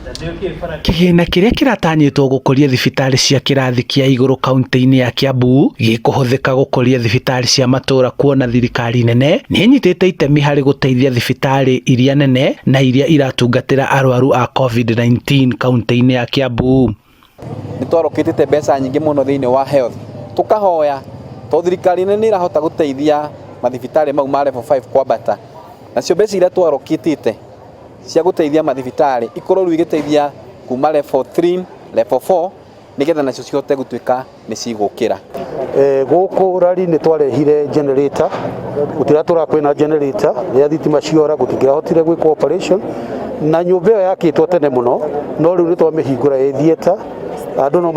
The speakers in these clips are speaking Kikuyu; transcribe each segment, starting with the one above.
Kĩgĩna kĩrĩa kĩratanyĩtwo gũkũria thibitarĩ cia kĩrathi kĩa igũrũ kauntĩ-inĩ ya Kiambu gĩkũhũthĩka gũkũria thibitarĩ cia matũũra kuona thirikari nene nĩ ĩnyitĩte itemi harĩ gũteithia thibitarĩ iria nene na iria iratungatĩra arwaru a COVID-19 kauntĩ-inĩ ya Kiambu. Nĩ twarokĩtĩte mbeca nyingĩ mũno thĩinĩ wa health, tũkahoya tondũ thirikari nene nĩ ĩrahota gũteithia mathibitarĩ mau ma level 5 kwambata, nacio mbeca iria twarokĩtĩte cia gũteithia mathibitarĩ ikorwo rĩu igĩteithia kuma level 3, level 4, nĩgetha nacio cihote gũtuĩka nĩ cigũkĩra. Gũkũ rari nĩ twarehire generator, gũtiratũra kwĩna generator, rĩrĩa thitima ciora gũtingĩrahotire gwĩkwo operation, na nyũmba ĩyo yakĩtwo tene mũno, no rĩu nĩ twamĩhingũra ĩ theatre. Andũ no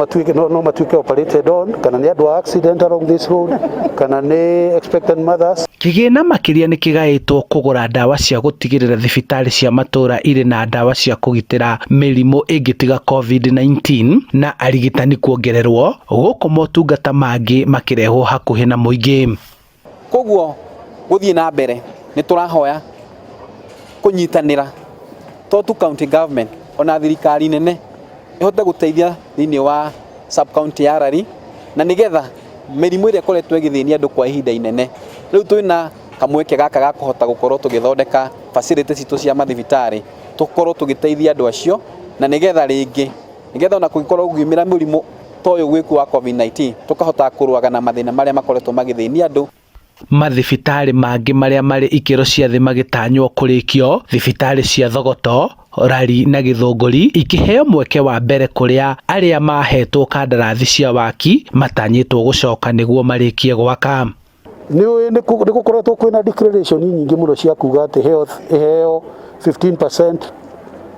matuĩke operated on, kana nĩ andũ a accident along this road, kana nĩ expectant mothers. Kĩgĩna makĩria nĩ kĩgaĩtwo kũgũra ndawa cia gũtigĩrĩra thibitarĩ cia matũũra irĩ na ndawa cia kũgitĩra mĩrimũ ĩngĩ tiga COVID-19 na arigitani kuongererwo gũkũ motungata mangĩ makĩrehwo hakuhĩ na mũingĩ. Koguo gũthiĩ na mbere nĩ tũrahoya kũnyitanĩra to tu county government, ona thirikari nene ĩhote gũteithia thĩinĩ wa sub county ya Lari, na nĩgetha mĩrimũ ĩrĩa ĩkoretwo ĩgĩthĩnia andũ kwa ihinda inene, rĩu twĩna kamweke gaka ga kũhota gũkorwo tũgĩthondeka facility citũ cia mathibitarĩ, tũkorwo tũgĩteithia andũ acio, na nĩgetha rĩngĩ nĩgetha ona kũngĩkorwo gũkiumĩra mũrimũ ta ũyũ gwĩkuo wa COVID-19, tũkahota kũrũaga na mathĩna marĩa makoretwo magĩthĩnia andũ. Mathibitarĩ mangĩ marĩa marĩ ikĩro cia thĩ magĩtanywo kũrĩkio, thibitarĩ cia Thogoto, Lari na Gĩthũngũri ikĩheo mweke wa mbere, kũrĩa arĩa mahetwo kandarathi cia waki matanyĩtwo gũcoka nĩguo marĩkie gwaka. Nĩ ũĩ nĩ gũkoretwo kwĩna declaration nyingĩ mũno cia kuga atĩ health ĩheo 15%,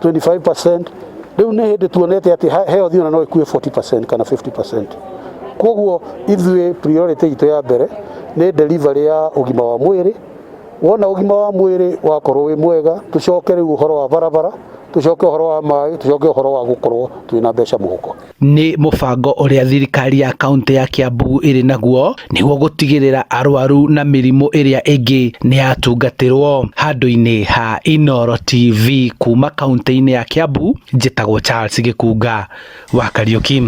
25%. Rĩu nĩ hĩndĩ tuonete atĩ health ona no ĩkue 40% kana 50%. Koguo ithuĩ priority itũ ya mbere nĩ delivery ya ũgima wa mwĩrĩ. Wona ũgima wa mwĩrĩ wakorwo wĩ mwega, tũcoke rĩu ũhoro wa barabara, tũcoke ũhoro wa maĩ, tũcoke ũhoro wa gũkorwo twĩna mbeca mũhuko. Nĩ mũbango ũrĩa thirikari ya kaunti ya Kiambu ĩrĩ naguo nĩguo gũtigĩrĩra arwaru na mĩrimũ ĩrĩa ĩngĩ nĩ yatungatĩrwo. Handũ-inĩ ha Inooro TV kuma kaunti-inĩ ya Kiambu, njĩtagwo Charles Gĩkunga wa Kariuki.